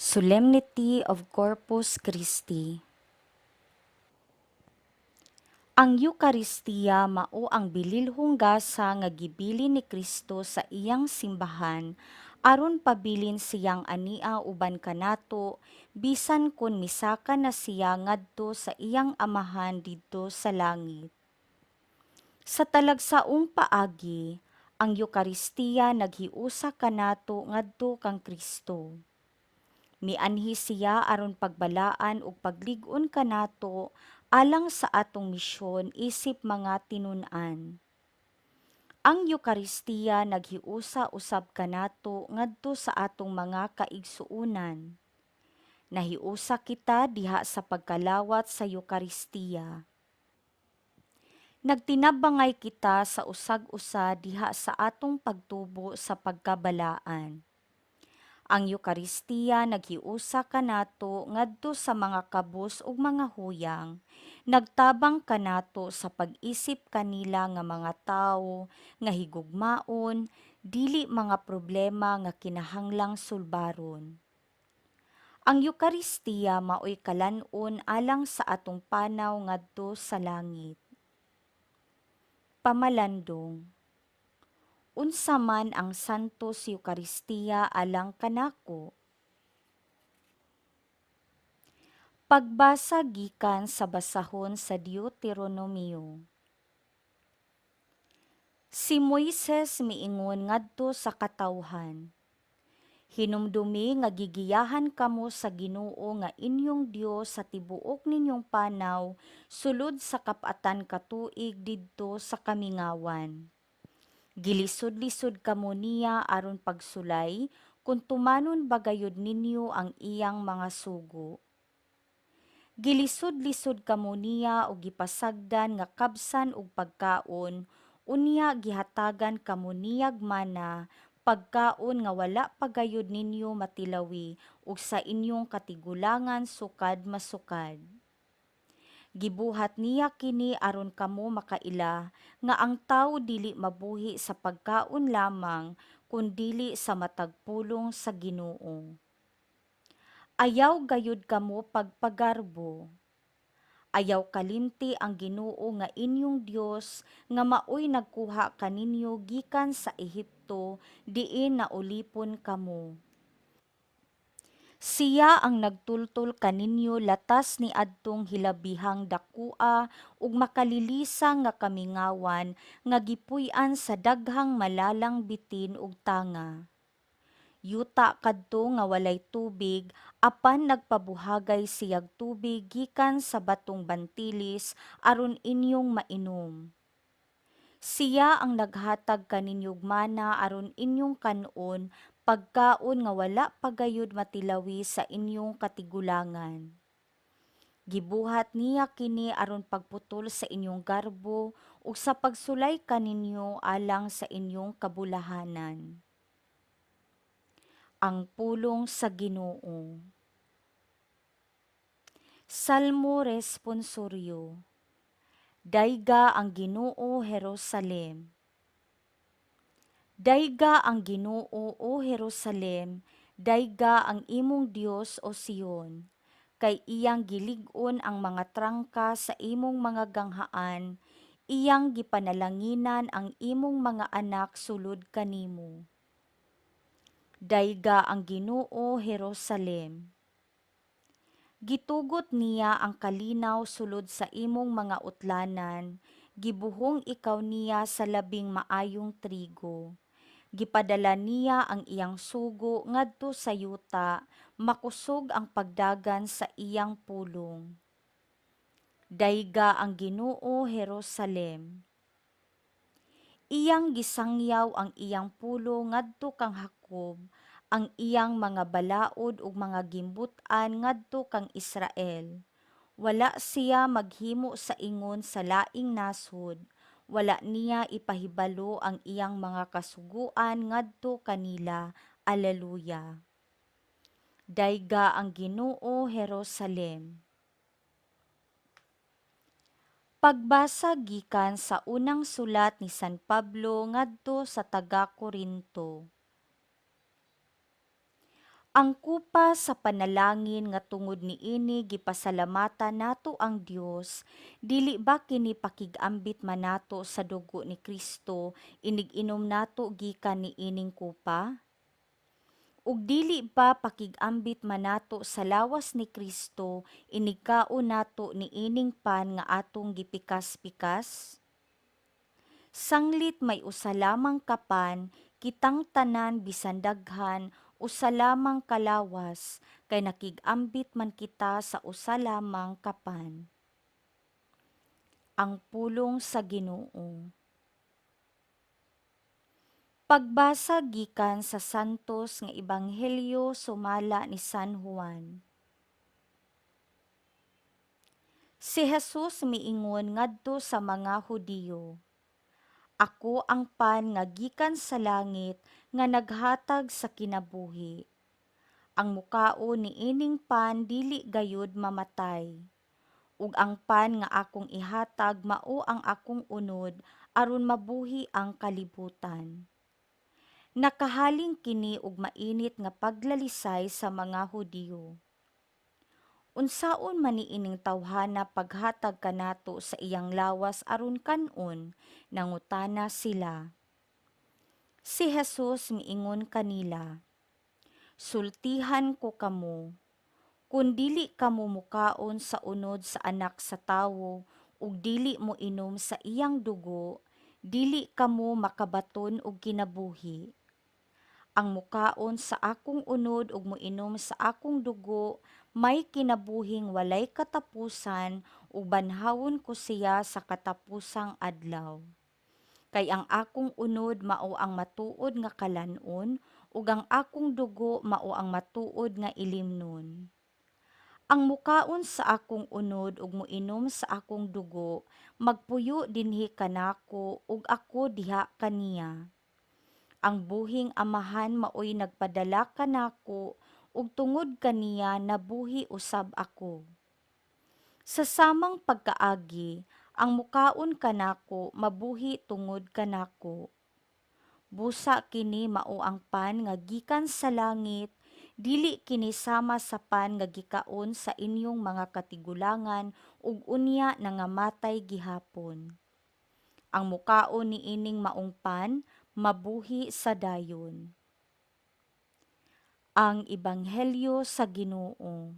Solemnity of Corpus Christi. Ang Eukaristiya mao ang bililhong gasa nga gibilin ni Kristo sa iyang simbahan aron pabilin siyang ania uban kanato bisan kon misaka na siya ngadto sa iyang Amahan didto sa langit. Sa talagsaong paagi, ang Eukaristiya naghiusa kanato ngadto kang Kristo. Mianhi siya aron pagbalaan ug paglig-on kanato alang sa atong misyon isip mga tinun-an. Ang Eukaristiya naghiusa usab kanato ngadto sa atong mga kaigsuonan. Nahiusa kita diha sa pagkalawat sa Eukaristiya. Nagtinabangay kita sa usag-usa diha sa atong pagtubo sa pagkabalaan. Ang Eukaristiya naghiusa kanato ngadto sa mga kabus ug mga huyang, nagtabang kanato sa pag-isip kanila nga mga tawo nga higugmaon, dili mga problema nga kinahanglang sulbaron. Ang Eukaristiya maoy kalan-on alang sa atong panaw ngadto sa langit. Pamalandong. Unsa man ang Santos Eukaristiya alang kanako? Pagbasa gikan sa basahon sa Deuteronomio. Si Moises miingon ngadto sa katawhan, "Hinumdumi nga gigiyahan kamo sa Ginoo nga inyong Dios sa tibuok ninyong panaw sulod sa kap-atan ka tuig didto sa kamingawan. Gilisod-lisod kamo niya aron pagsulay kung tumanon ba gayud ninyo ang iyang mga sugo. Gilisod-lisod kamo niya og gipasagdan nga kabsan og pagkaon, unya gihatagan kamo niyag mana, pagkaon nga wala pa gayud ninyo matilawi ug sa inyong katigulangan sukad masukad. Gibuhat niya kini aron kamo makaila nga ang tawo dili mabuhi sa pagkaon lamang kun dili sa matag pulong sa Ginoo. Ayaw gayud kamo pagpagarbo. Ayaw kalimti ang Ginoo nga inyong Dios nga maoy nagkuha kaninyo gikan sa Ehipto diin naulipon kamo. Siya ang nagtultol kaninyo latas niadtong hilabihang dakoa ug makalilisang nga kamingawan nga gipuy-an sa daghang malalang bitin ug tanga. Yuta kadto nga walay tubig apan nagpabuhagay siyag tubig gikan sa batong bantilis aron inyong mainom. Siya ang naghatag kaninyog mana aron inyong kan-on, pagkaon nga wala pa gayud matilawi sa inyong katigulangan. Gibuhat niya kini aron pagputol sa inyong garbo ug sa pagsulay kaninyo alang sa inyong kabulahanan." Ang pulong sa Ginoo. Salmo Responsoryo. Dayga ang Ginoo, Jerusalem. Dayga ang Ginoo, o Jerusalem, dayga ang imong Dios, o Sion, kay iyang gilig-on ang mga trangka sa imong mga ganghaan, iyang gipanalanginan ang imong mga anak sulod kanimo. Dayga ang Ginoo, Jerusalem. Gitugot niya ang kalinaw sulod sa imong mga utlanan, gibuhong ikaw niya sa labing maayong trigo. Gipadala niya ang iyang sugo ngadto sa yuta, makusog ang pagdagan sa iyang pulong. Dayga ang Ginoo, Jerusalem. Iyang gisangyaw ang iyang pulong ngadto kang Jacob, ang iyang mga balaod ug mga gimbut-an ngadto kang Israel. Wala siya maghimo sa ingon sa laing nasod, wala niya ipahibalo ang iyang mga kasuguan ngadto kanila. Alleluia. Dayga ang Ginoo, Jerusalem. Pagbasa gikan sa unang sulat ni San Pablo ngadto sa taga-Korinto. Ang kupa sa panalangin nga tungod niini gipasalamatan nato ang Dios, dili ba kini pakig-ambit man nato sa dugo ni Kristo inig-inom nato gikan niining kupa? Ug dili ba pakig-ambit man nato sa lawas ni Kristo inig kaon nato niining pan nga atong gipikas-pikas? Sanglit may usa lamang ka pan, kitang tanan bisan daghan usa lamang ka lawas, kay nakig-ambit man kita sa usa lamang ka pan. Ang pulong sa Ginoo. Pagbasa gikan sa Santos nga Ebanghelyo sumala ni San Juan. Si Jesus miingon ngadto sa mga Hudiyo, "Ako ang pan nga gikan sa langit nga naghatag sa kinabuhi. Ang mukaon niining pan dili gayud mamatay. Ug ang pan nga akong ihatag mao ang akong unod aron mabuhi ang kalibutan." Nakahaling kini og mainit nga paglalisay sa mga Hudiyo. "Unsaon man ni ining tawhana paghatag kanato sa iyang lawas aron kan-on?" nangutana sila. Si Jesus miingon kanila, "Sultihan ko kamo, kun dili kamo mukaon sa unod sa Anak sa Tawo ug dili moinom sa iyang dugo, dili kamo makabaton og kinabuhi. Ang mukaon sa akong unod ug moinom sa akong dugo may kinabuhing walay katapusan ug banhawon ko siya sa katapusang adlaw. Kay ang akong unod mao ang matuod nga kalan-on ug ang akong dugo mao ang matuod nga ilimnon. Ang mukaon sa akong unod ug moinom sa akong dugo magpuyo dinhi kanako ug ako diha kaniya. Ang buhing Amahan maoy nagpadala kanako ug tungod kaniya nabuhi usab ako. Sa samang pagkaagi, ang mukaon kanako mabuhi tungod kanako. Busa kini mao ang pan nga gikan sa langit, dili kini sama sa pan nga gikaon sa inyong mga katigulangan ug unya nangamatay gihapon. Ang mukaon niining maong pan mabuhi sa dayon." Ang Ebanghelyo sa Ginoo.